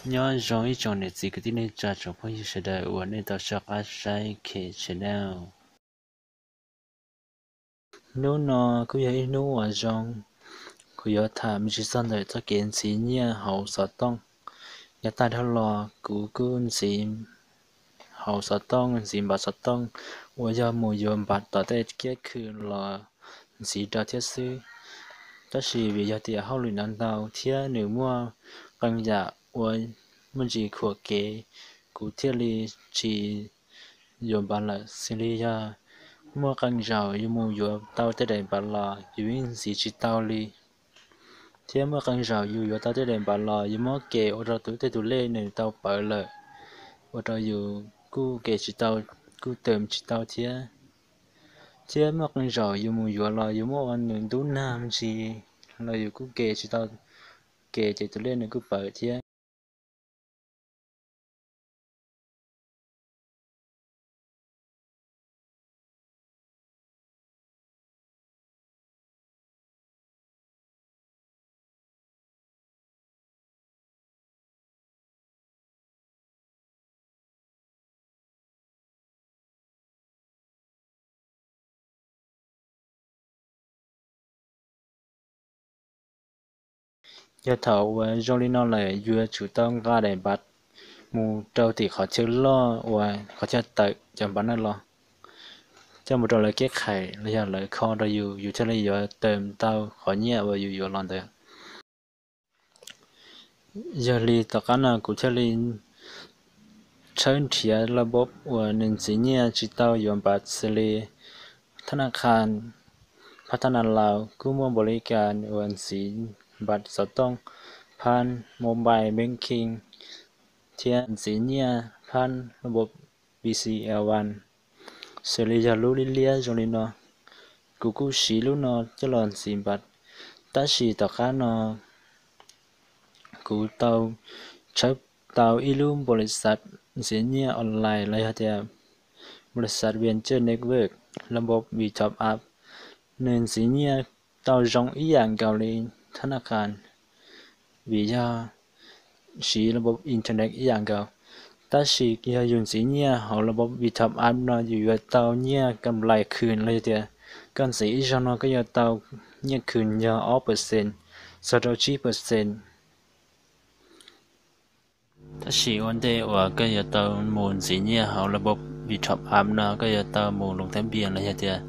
Nyob zoo ib tsoom niam txiv kwv tij neej tsa tsoom phooj ywg sawv daws uas nej tau soj qab saib K Channel. Hnub no kuj yog ib hnub uas zoo, kuv yuav tham me ntsis txog ntawm txoj kev ntxiv nyiaj hauv xov tooj. Yav tag dhau los kuv kuj ntxiv hauv xov tooj, ntxiv npav xov tooj uas yog mus yuav npav tom tej kiab khw los ntxiv rau thiab xwb. Tab sis vim yog tias hauj lwm ntau ntau thiab nws muaj qee yam uas muaj ntsis khuam kev, kuv thiaj li tsis yuav npav lawm. Xws li yog muaj qee zaum yus mus yuav tau tej daim npav los yus yeej ntxiv tsis tau li, thiab muaj qee zaum yus yuav tau tej daim npav los yus muab ke ua rau tus tej tus lej nws tau pawv lawm, ua rau yus kuj ke tsis tau, kuj tawm tsis tau thiab. Thiab muaj qee zaum yus mus yuav los yus muab ua nws ntub nag me ntsis los yus kuj ke tsis tau, ke ces tus lej nws kuj pawv thiab. Yog thaum uas zoo li no lawm yus yuav tsum tau nqa daim npav mus rau tim qhov chaw loj uas qhov chaw tawm cov npav no los, coj mus rau lawv keb khais los yog lawv kho rau yus, yus thiaj li yuav tawm tau qhov nyiaj uas yus yuav los ntawd. Yog li tom qab no kuv thiaj li tshawb nrhiav la bob uas nws ntxiv nyiaj tsis tau yuav npav xws li thab na khas, phab thab na laus kuj muaj npaum li cas uas ntxiv npav xov tooj, phab mobile banking, thiab ntxiv nyiaj phab la bob V C L one, xws li yog lub liab liab zoo li no. Kuv kuj siv lub no coj los ntxiv npav, tab sis tom qab no kuv tau tshawb tau ib lub npaum li xav ntxiv nyiaj online los yog tias npaum li xav Venture Network, la bob V Top Up, nws ntxiv nyiaj tau zoo ib yam nkaus li thab na khas, vim yog siv la bob internet ib yam nkaus. Tab sis yog yus ntxiv nyiaj hauv la bob V Top Up no yus yuav tau nyiaj kam lais khwm los yog tias koj ntxiv ib zaug no koj yuav tau nyiaj khwm yog ob percent txog rau tsib percent. Tab sis ua ntej uas koj yuav tau mus ntxiv nyiaj hauv la bob V Top Up no koj yuav tau mus loo thab npias los yog tias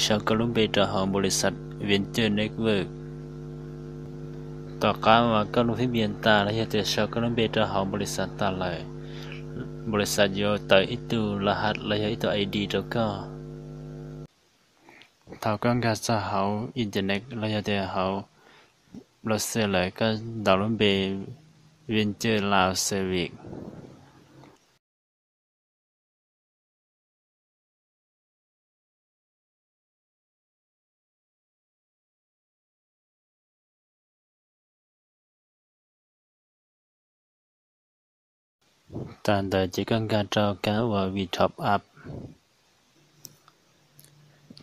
sau koj lub npe rau hauv npaum li xav Venture Network. Tom qab uas koj loo thab npias tas los yog tias sau koj lub npe rau hauv npaum li xav tas lawm, npaum li xav yuav tawm ib tug la has los yog ib tug I D rau koj. Thaum koj nkag txog hauv internet los yog tias hauv browser lawm koj ntaus lub npe Venture Lao Service. Tag ntawd ces koj nkag rau kab uas V Top Up.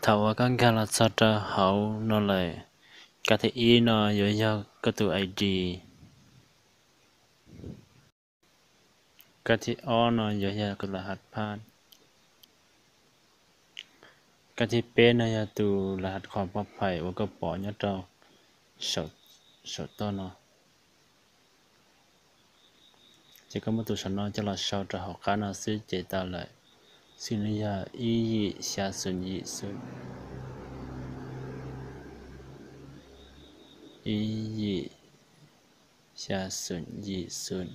Thaum uas koj nkag los txog rau hauv no lawm, kab thib ib no yuav yog koj tus I D, kab thib ob no yuav yog koj tus la has phab, kab thib peb no yog tus la has qhov pov phais uas koj pom nyob rau saum toj no. Ces koj muab tus saum no coj los sau rau hauv qab no xwb ces tau lawm. Xws li yog ib yim xya xoom yim xoom, ib yim xya xoom yim xoom.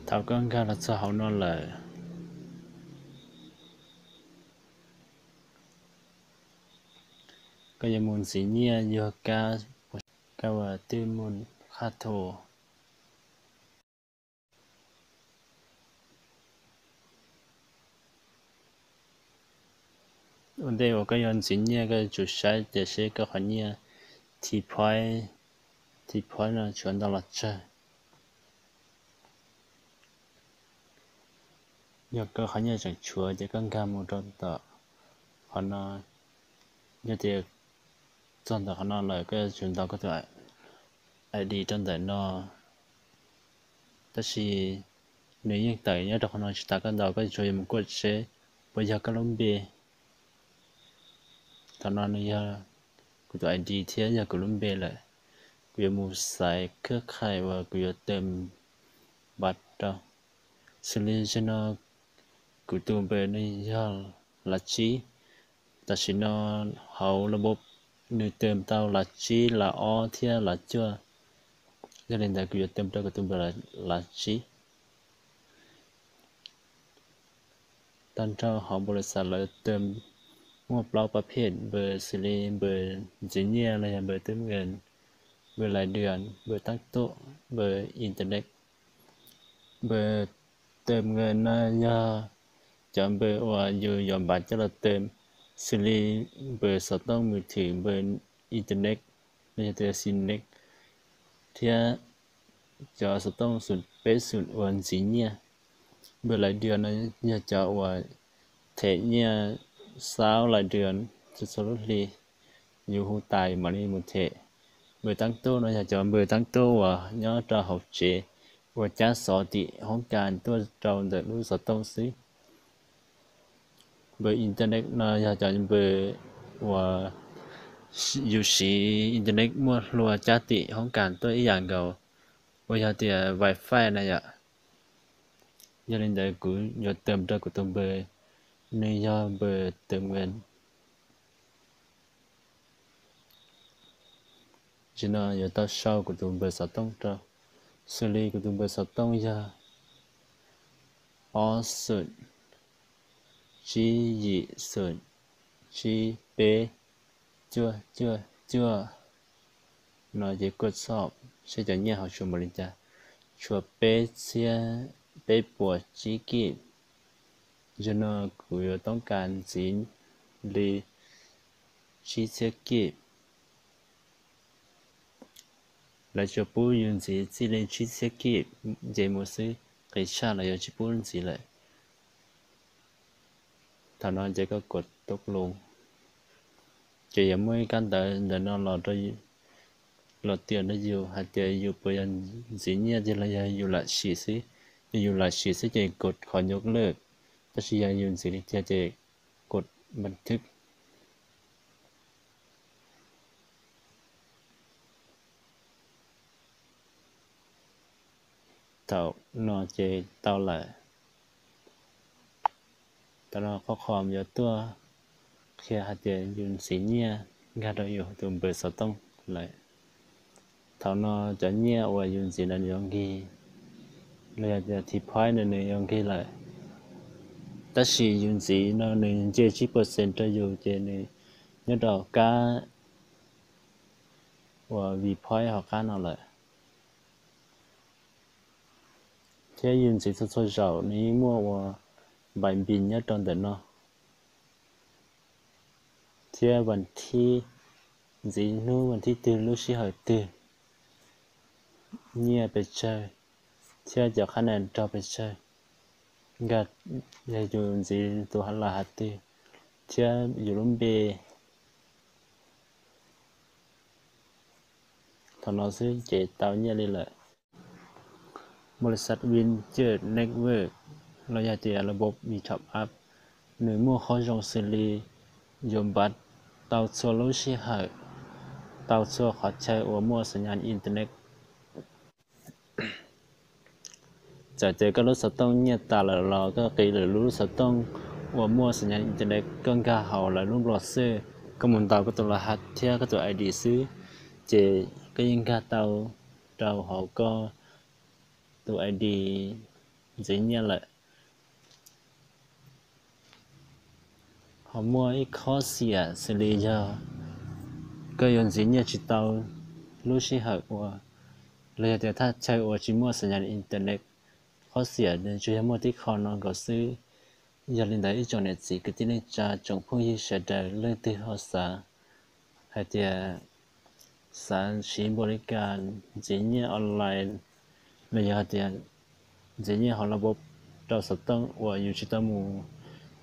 Thaum koj nkag los txog hauv no lawm, koj yuav mus ntxiv nyiaj yog kab, kab uas twb muaj qhab thu. Ua ntej uas koj yuav ntxiv nyiaj koj yuav tsum saib tias seb koj qhov nyiaj thib phoib, thib phoib no tshuav ntau los tsawg. Yog koj qhov nyiaj tseem tshuav ces koj nkag mus rau tom qhov no. Yog tias txog ntawm qhov no lawm koj yuav tsum ntaus koj tus ID rau ntawm no, tab sis nws yeej tawm nyob rau qhov no tsis tas koj ntaus, koj tsuas yuav mus kuaj seb puas yog koj lub npe. Thaum no nws yog kuv tus ID thiab yog kuv lub npe lawm. Kuv yuav mus xaiv khab khai uas kuv yuav tawm npav rau. Xws li zaum no kuv tus npe nws yog lav tsib. Tam sim no hauv la npos nws tawm tau lav tsib, lav ob thiab lav cuaj. Yog li ntawd kuv yuav tawm rau kuv tus npe lav tsib. Tag nrho hauv npaum li xav lawv tawm muaj plaub pab phej npe xws li npe ntxiv nyiaj los yog npe teb nkees, npe lais dias, npe taab tuj, npe internet. Npe teb nkees no yog cov npe uas yus yuav npav coj los tawm, xws li npe xov tooj, mws thwm, npe internet los yog tias xynet, thiab cov xov tooj xum peb xum uas ntxiv nyiaj. Npe lais dias no yog cov uas them nyiaj xaub lais dias txhua txhua lub hli, yus hu tais mam li mus them. Npe taab tuj no yog cov npe taab tuj uas nyob rau hauv tsev uas cab xov tim hoob kas tuaj rau ntawm lub xov tooj xwb. Npe internet no yog cov npe uas yus siv internet muaj hlua cab tim hoob kas tuaj ib yam nkaus uas yog tias wifi na yom. Yog li ntawd kuv yuav tawm rau kuv tus npe, nws yog npe teb nkees. Zaum no yuav tau sau kuv tus npe xov tooj rau, xws li kuv tus npe xov tooj yog ob xum tsib yim xum tsib peb cuaj cuaj cuaj no ces kuaj txhob seb cov nyiaj hauv tshuav npaum li cas, tshuav peb txhiab peb puas tsib kib. Zaum no kuv yuav toob kas ntxiv li tsib txhiab kib. Lawv tsuas pub yus ntxiv txij li tsib txhiab kib nce mus xwb, qis tshaj lawv yuav tsis pub ntxiv lawm. Thaum no ces koj kuaj tau loo, ces yuav muaj ib kab ntawv ntawm no los rau, los tias rau yus hais tias yus puas yog ntxiv nyiaj tiag los yog yus lam sim xwb. Yog yus lam sim xwb ces kuaj qhov nyuj lwj, tab sis yog yus ntxiv li tiag ces kuaj npa thwb. Thaum no ces tau lawm. Thaum no qhov qhov yuav tuaj qhia hais tias yus ntxiv nyiaj nkag rau yus tus npe xov tooj lawm. Thaum no cov nyiaj uas yus ntxiv ntawd nws yuav nkig, los yog tias thib phaib ntawd nws yuav nkig lawm. Tab sis yus ntxiv no nws nce tsib percent rau yus ces nws nyob rau kab uas vim phaib hauv qab no lawm. Thiab yus ntxiv txhua txhua zaum nws yeej muaj uas npaim npis nyob rau ntawm no, thiab vas thib, ntxiv hnub vas thib twg lub sij hawm twg, nyiaj pes tsawg, thiab cov qhab nas nrog pes tsawg, nkag, yog yus ntxiv tus lam hav twg, thiab yus lub npe. Thaum no xwb ces tau nyiaj li lawm. Npaum li xav Win Cawj Network los yog tias la npos Vim Top Up, nws muaj qhov zoo xws li yuav npav tau txhua lub sij hawm, tau txhua qhov chaw uas muaj xas nyas internet. Txawm tias koj lub xov tooj nyiaj tas lawm los koj qiv lwm lub xov tooj uas muaj xas nyas internet, koj nkag hauv lawv lub browser, koj mus ntaus koj tus lam hav thiab koj tus ID xwb, ces koj yeej nkag tau rau hauv koj tus ID ntxiv nyiaj lawm. Ho muaj ib qhov xiam xws li yog koj yuav ntxiv nyiaj tsis tau lub sij hawm uas, los yog tias thaj chaw uas tsis muaj xas nyas internet, qhov xiam nws tsuas yog muaj tib qho no nkaus xwb. Yog li ntawd ib tsoom niam txiv kwv tij neej tsa tsoom phooj ywg sawv daws leej twg ho xav hais tias xav siv npaum li cas ntxiv nyiaj online, los yog hais tias ntxiv nyiaj hauv la npos rau xov tooj uas yus tsis tau mus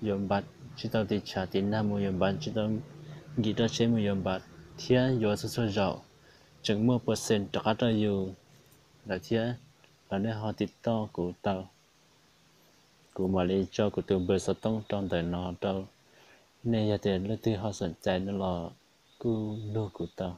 yuav npav, tsis tau tiv tshav tiv nag mus yuav npav, tsis tau nkim roj tsheb mus yuav npav, thiab yuav txhua txhua zaum, tseem muaj percent rov qab rau yus lawm thiab, los nej ho tiv toj kuv tau. Kuv mam li tso kuv tus npawb xov tooj rau ntawm no rau nej, yog tias leej twg ho xoom cai no los kuj nug kuv tau.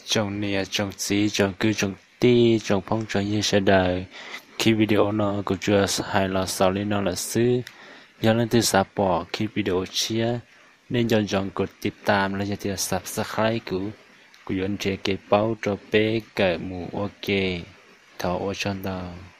Tsoom niam tsoom txiv tsoom kwv tsoom tij tsoom phooj tsoom ywg sawv daws, clip video no kuv tsuas hais los xaus li no lawm xwb. Yog leej twg xav pom clip video tshiab, nej nco ntsoov kov tiv tam los yog tias subscribe kuv, kuv yuav nrhiav kev paub rau peb kawm mus ua ke. Thov ua tsaug ntau.